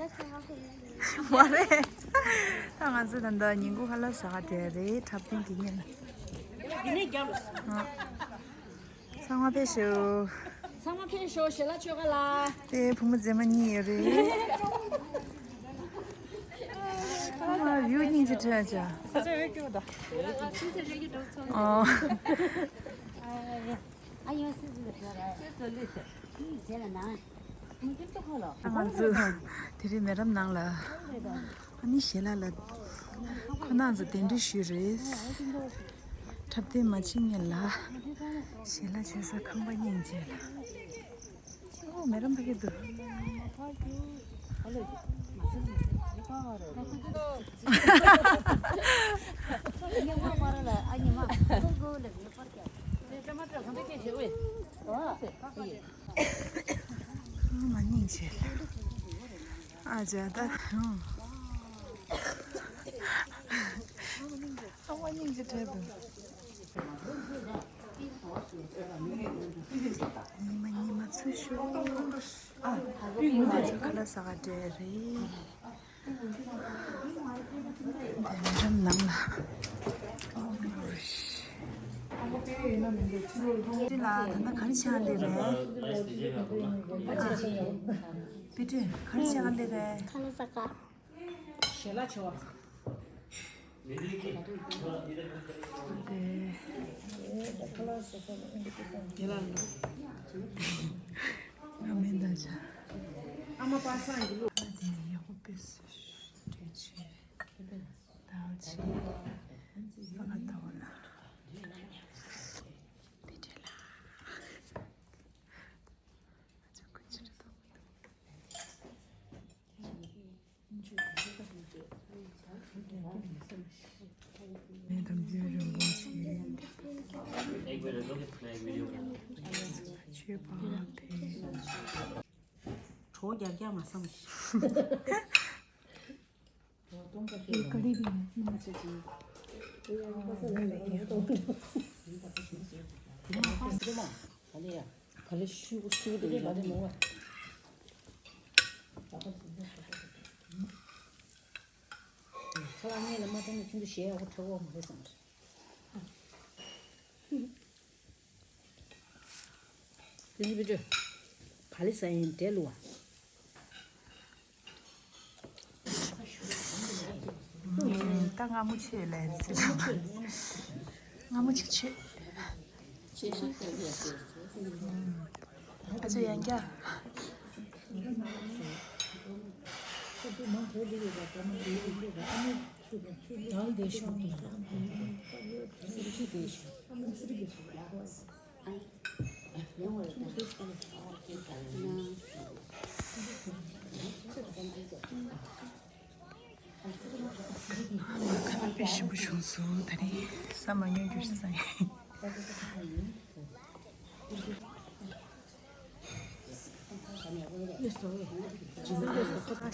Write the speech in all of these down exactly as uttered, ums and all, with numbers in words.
མ་རེད། ད་ང་ཚོ་ད་ལྟ་ཉིན་གུང་ཁ་ལག་ཟ་ག་བསྡད་རེད། འཁྲབ་སྟོན་དེ་ཉིན། འདི་ནས་རྒྱབ་ལ། ཨ། ཚང་མ་ཕེབས་ཤོག་ཚང་མ་ཕེབས་ཤོག་ཞལ་ལག་མཆོད་ག་ལ། དེ་བུ་མོ་མཛེས་མ་གཉིས་ཡོད་རེད། ཨ་མ་ཡུ་གཉིས་ཀྱི་ཁྲལ་བྱ། ས་ཆ་བེད་སྐྱོ་ད། ཨོ། ཨ་ཡོ་སི་སི་ལ་ཕེབས་ར། ཁྱེད་ཚོ་ལས་ཟེར། ཁྱེད་ཚོ་ལས་ཟེར། ང་ཚོ་དེ་རིང་མེ་རམ་ནང་ལ་ཨ་ནི་ཞལ་ལག་ལ་ཁོ་ན་ཚོ་གདན་འདྲེན་ཞུས་རེད། འཁྲབ་སྟོན་མ་བྱེད་སྔོན་ལ་ཞལ་ལག་མཆོད་ས་ཁང་པ་སྙིང་རྗེ་ལ། ཨོ་མེ་རམ་ཕ་གི་འདུག་མ་སྙིང་རྗེ་ལ། ཨ་ཅག་ད། ཨ་མ་སྙིང་རྗེ་བྲལ་འདུག་ཉི་མ་ཉི་མ་ཚུར་ཤོག་ཨ་ཁ་ལག་ཟ་ག་འགྲོ་རེད། འདི་མེ་རམ་ནང་ལ། འདི་ལ་ད་ལྟ་ག་རེ་བྱེད་ག་སླེབས་རེད། ཨ། བི་ཏྲེ་ག་རེ་བྱེད་ག་སླེབས་རེད། ཁ་ལག་ཟ་ག་ཞལ་ལག་མཆོད་པ། དེ། ང་མེད་ད་ཆ། ཨ་མ་པ་སངས་ཀྱི་བློ། ཨ་དེ་ཡག་པོ་དཔེ་སྲིད་ཞུ་དྲན་ཆེ། ད་ཆེ། ས་ག་ད་བ་ལ། དེ་དྲན་ལ། ཨ་ཅག་ཁུ་ཆེ་རེད་ད། མེ་དམ་རྒྱུན་རིང་པོ་ཞིག་མཆོད་པ་དེ། གྲོགས་རྒྱག་རྒྱག་མ་བསམ་ཞིག་ཨེ་ཀ་ལི་རི་ནི་མ་ཆེ་ཆེ། དེ་མ་ཧ་སི་རེ་མ་ག་ལེ་ཡ། ག་ལེ་ཤུ་གུ་ཤུ་གུ་དེ་ཡ་ལེ་མོ་བ། ཁ་ལག་ངས་ལ་མ་བཏང་ན་ཁྱོད་ཚོ་ཞེ་ཡག་པོ་འཁྲབ་འོག་མ་རེད་བསམ། དེ་ཚོ་བི་ཏྲེ། ག་ལེ་ཟ་ཡིན་འདྲེ་ལུ་བ། ད་སྔ་མོ་ཆེ་ལས་ཟེར། སྔ་མོ་ཆེ་ཆེ། ཨ་ཅེ་ཡང་རྒྱ། ཁ་ལག་དཔེ་ཞིམ་པོ་བྱུང་སོང་། ད་རེས་ཟ་མ་མྱོང་རྒྱུ་ཞིག་ཟ་ཡིན།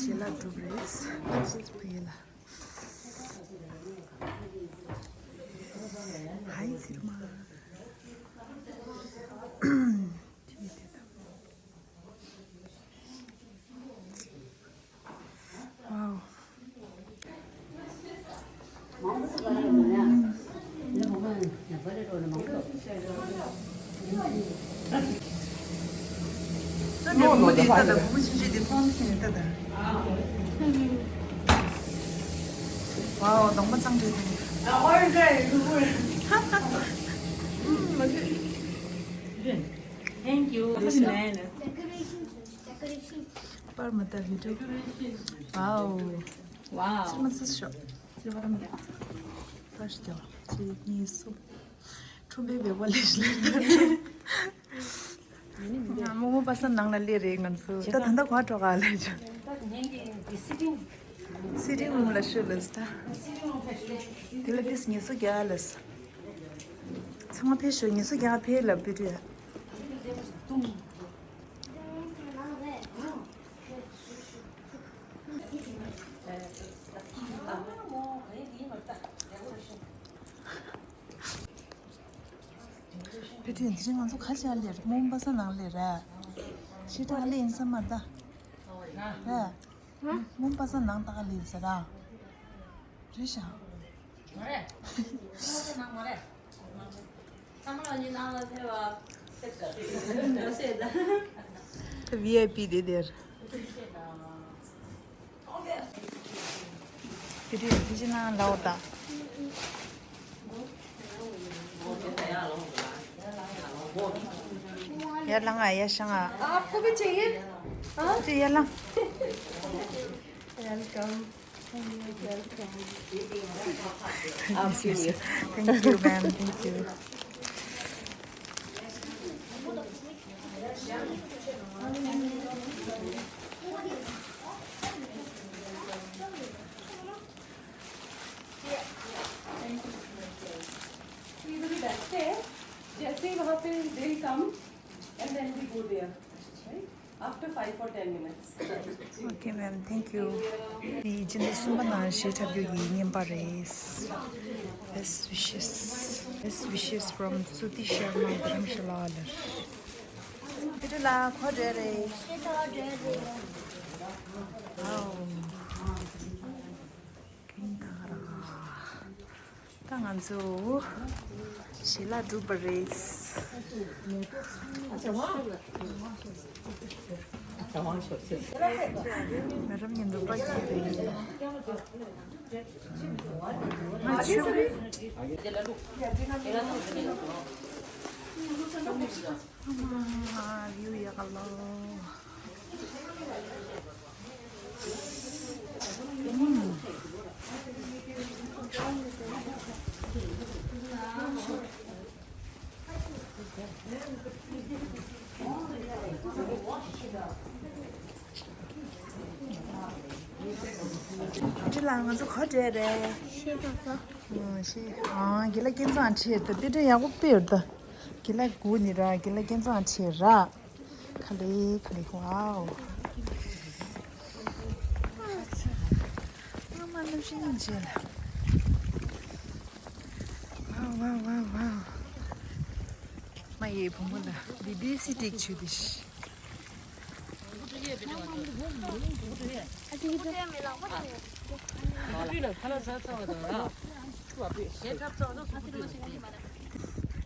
ཞལ་ལག་གྲུབ་རེད། ཕ་ཡི་ལ། ཧའི་ཚིར་མ། ཝའོ། ད་ནས་བུ་མོ་དེ་ལྟ་དང་། བུ་མོ་ཆུང་ཆུང་དེ་ཐོག་ནས་ལྟ་དང་། ཝའོ། གདོང་པ་གཙང་རེད་དེ། Thank you. པར་མ་བཏབ་བི་ཌིའོ། ཝའོ། ཝའོ། ཚིར་མ་ཚིར་ཤོག་པར་ཞིག་རྒྱག་གཅིག་གཉིས་གསུམ། ཁྲོམ་པའི་བེ་བ་ལས་ལས། རྨོ་མོ་པ་སངས་ནང་ལ་སླེབས་རེད་ང་ཚོ། ད་ད་ལྟ་ག་པར་འགྲོ་ག་ལས་བྱུང་། སི་ཊིང་རུམ་ལ་ཤོག་ལབ་ས། དེ་ལ་ཏིས་ངལ་གསོ་རྒྱག་ལབ་ས། ཚང་མ་ཕེབས་ཤོག་ངལ་གསོ་རྒྱག་ཕེབས་ལབ་བི་ཌིའོ། བི་ཌིའོ་འདི་རིང་ང་ཚོ་ག་ཅིག་ལས་རེད། རྨོ་མོ་པ་སངས་ནང་ལས་རེད། ཤི་ཏྲ་ལས་ཡིན་ས་མ་རེད་ད། རེད། མོན་པ་ས་ནང་ལྟ་ག་ལེན་ཟེར་ར། རེད་ཤག་མ་རེད། ཁོ་ཚོ་ནང་མ་རེད། ཚང་མ་ལ་ཉིན་ནང་ལ་ཕེབས་པ་ཕེབས་ད། ད་བི་ཨའི་པི་དེ་དེར། དེ་དེ་དེ་ཅི་ནང་ལའོ་ད། ཡར་ལངས་ཨ། ཡར་ཤང་ཨ། आपको भी चाहिए? हाँ? དེ་ཡར་ལངས། Welcome. Thank you, ma'am. Thank you. ये इधर ही बैठते हैं। जैसे ही वहाँ पे they'll come and then we go there. Right? After five or ten minutes. Okay, ma'am. Thank you. དེ་སྤྱི་ཟླ་གསུམ་པ་ནང་གཞས་འཁྲབ་རྒྱུ་གི་བརྙན་པར་རེད། Best wishes. Best wishes from Suti Sharma Dharamshala. དེ་ལ་ཁོ་འདྲ་རེད། ཨའོ། ཀིང་ཐང་ར། ད་ང་ཚོ་ཞལ་ལག་བསྒྲུབས་པ་རེད། མེ་རམ་ཉིན་འདུག་པ་གི་རེད། ང་ཆུ། ཨ་མ། བིའུ་ཡག་ག་ལོ། འདི་ལ་ང་ཚོ་ག་འདྲས་རེད། ཤེས་ཐུབ་སོང་། ཨང་ཤེས། ཨང་དགེ་ལགས་སྐལ་བཟང་ཁྲིད་ད། དཔེ་སྟོན་ཡག་པོ་དཔེ་ཡོད་ད། དགེ་ལགས་སྒུག་ནི་ར། དགེ་ལགས་སྐལ་བཟང་ཁྲིད་ར། ག་ལེ་ག་ལེ། ཝའོ། ཨ་མ་གནམ་གཤིས་སྙིང་རྗེ་ལ། ཝའོ་ཝའོ་ཝའོ་ཝའོ། མ་ཡི་བུ་མོ་ལ་བི་བི་སི་ཏིག་ཆུ་དི་ཤི།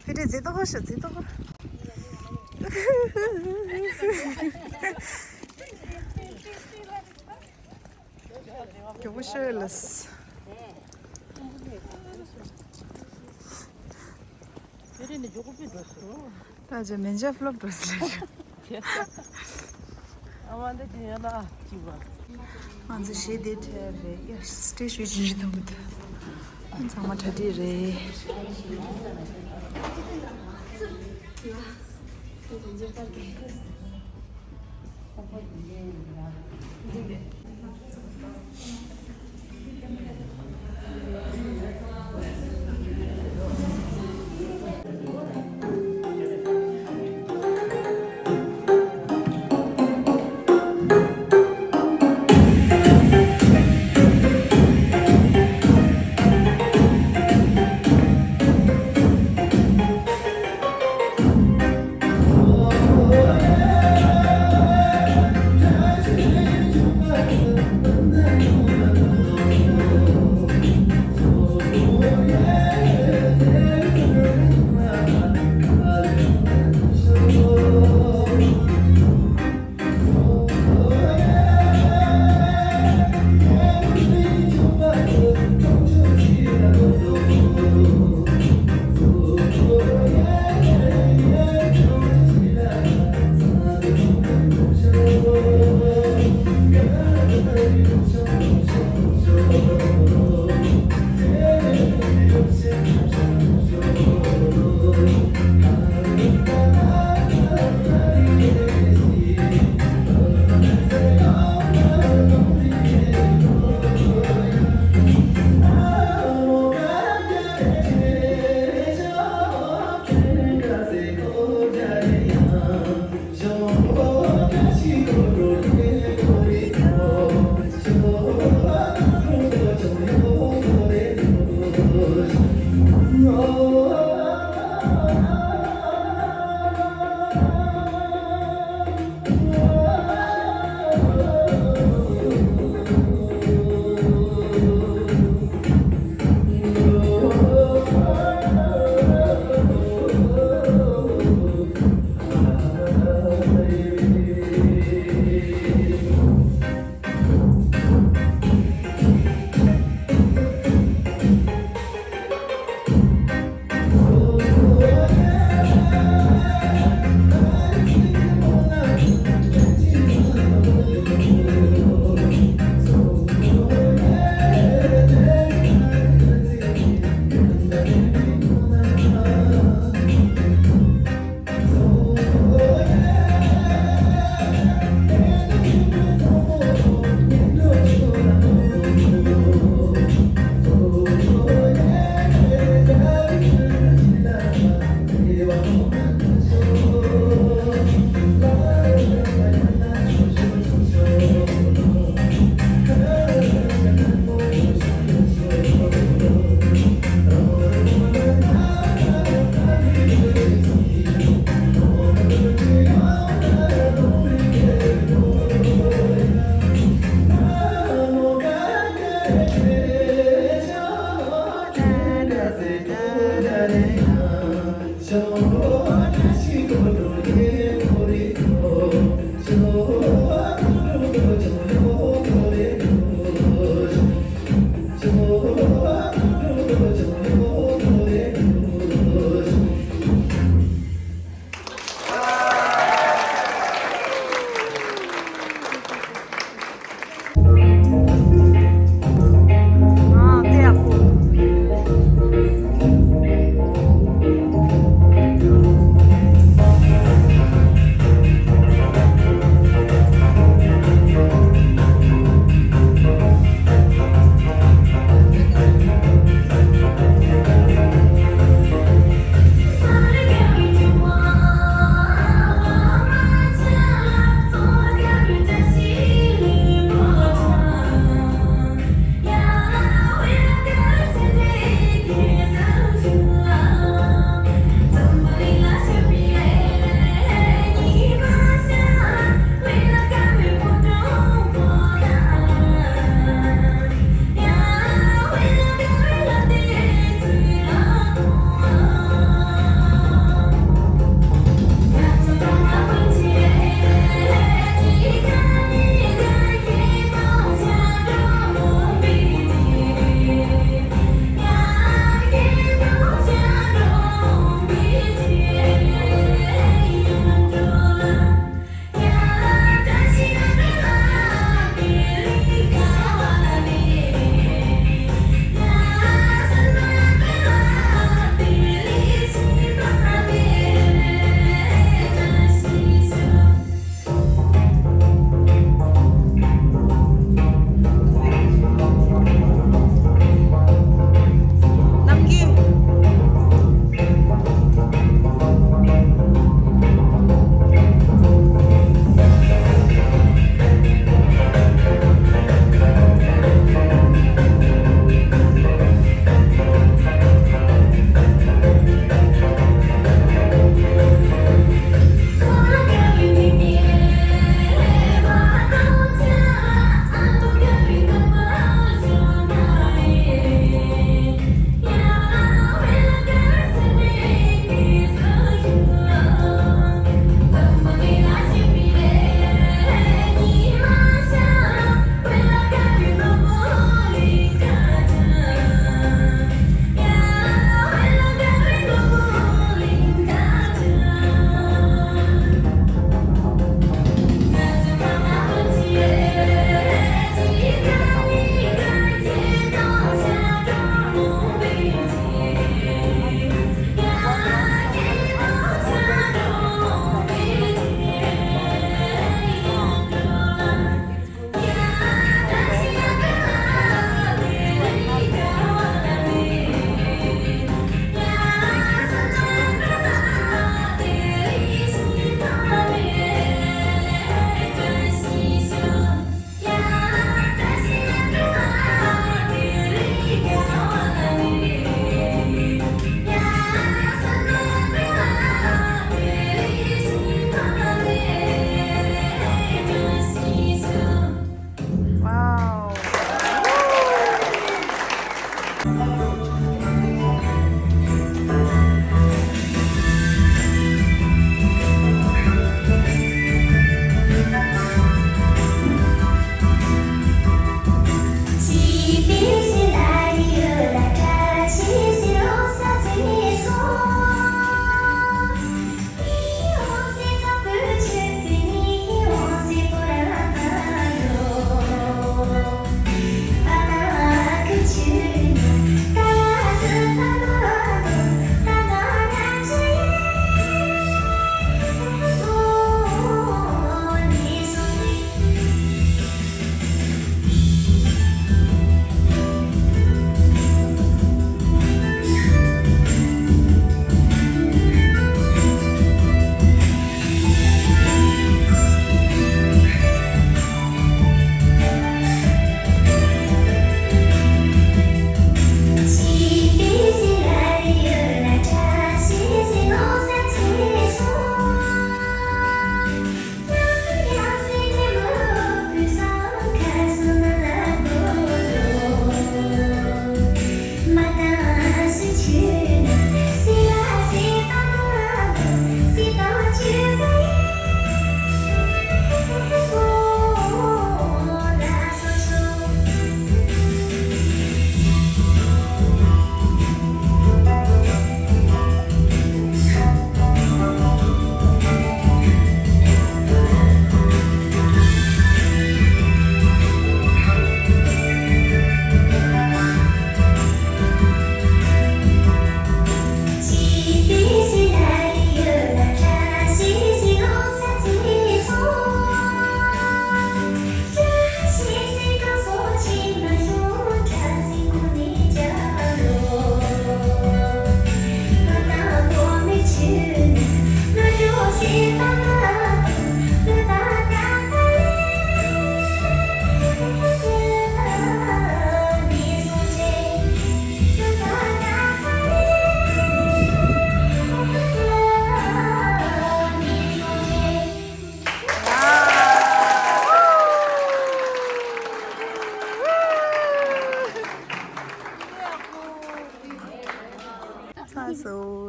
ཕི་ཏི་ཛེ་ཏོ་ཤ་ཛེ་ཏོ། མགྱོགས་པོ་ཤོད་ལ། ད་ཅི་མེ་ཇར་ཕློབ་འགྲོ་ཟེར། ཨ་མ་འདི་ཅི་ཡོད་ན་ཅི་བ། ང་ཚོ་གཞས་དེ་འཁྲབ་རེད། ཡ་སི་ཊེ་ཇི་ཞུ་ཅི་ཞུ་དང་མི་འདུག་ཚང་མ་གྲ་སྒྲིག་རེད།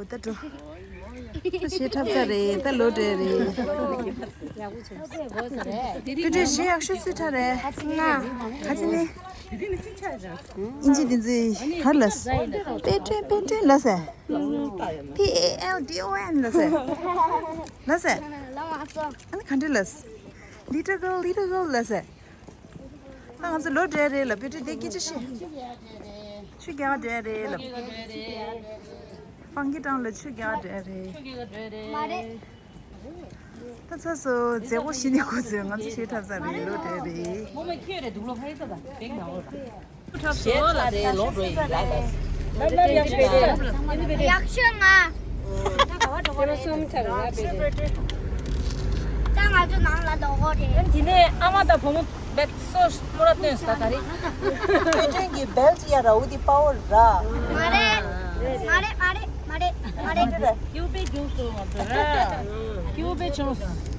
ད་འགྲོ། ད་ཞེ་ཁྲབ་ཚ་རེད། ད་ལོ་འདྲ་རེད། དཔེ་སྟོན་ཞེ་ཡག་ཤོས་སུ་ཁྲ་རེད། ང་། ཁ་ཅི་ནི། ཨིན་ཇི་འདི་ཚོའི་གར་ལ། པེ་ཏྲེན་པེ་ཏྲེན་ལ་ཟེར། P A L D O N ལ་ཟེར། ལ་ཟེར། ཨ་ནི་ག་འདྲ་ལ། Little girl, little girl ལ་ཟེར། ད་ང་ཚོ་ལོ་འདྲ་རེད་ལ། བེ་ཏྲི་དེ་སྐད་ཆ་བཤད། ཆུ་རྒྱག་འདྲ་རེད་ལ། སྤང་གི་གྲངས་ལ་ཆུ་རྒྱག་འདྲ་རེད། མ་རེད། ད་ཚ་སོ་མཛེས་པོ་ཞིག་ནས་གོ་ཚོད་ང་ཚོ་ཞེ་ཁྲབ་ཚ་རེད། ལོ་འདྲ་རེད། མོ་མ་ཁྱོད་རེད་འདུག་ལོ་ཕ་ཡི་ད་ད་བེག་ན་འོ་ད། ཞེ་ཚ་རེད། ལོ་འགྲོ་ཡི་ལ་ལ། ལབ་ལབ་ཡག་པོ་རེད། ཡག་ཤོས་ང་། ད་ང་ཚོ་ནང་ལ་འགྲོ་གོ་རེད། དེ་ནས་ཨ་མ་དང་བུ་མོ་བེད་སོ་མོ་ར་སྟོན་ས་ད་རེད། སྟོན་ཅན་གྱི་བེལ་ཅི་ཡ་ར་འུ་དི་པ་འོ་ར། མ་རེད། མ་རེད། མ་རེད། མ་རེད། མ་རེད། ཁྱེའུ་པའི་རྒྱུགས་སོང་བ་འདུག་ར། ཁྱེའུ་པའི་ཆུང་སོང་།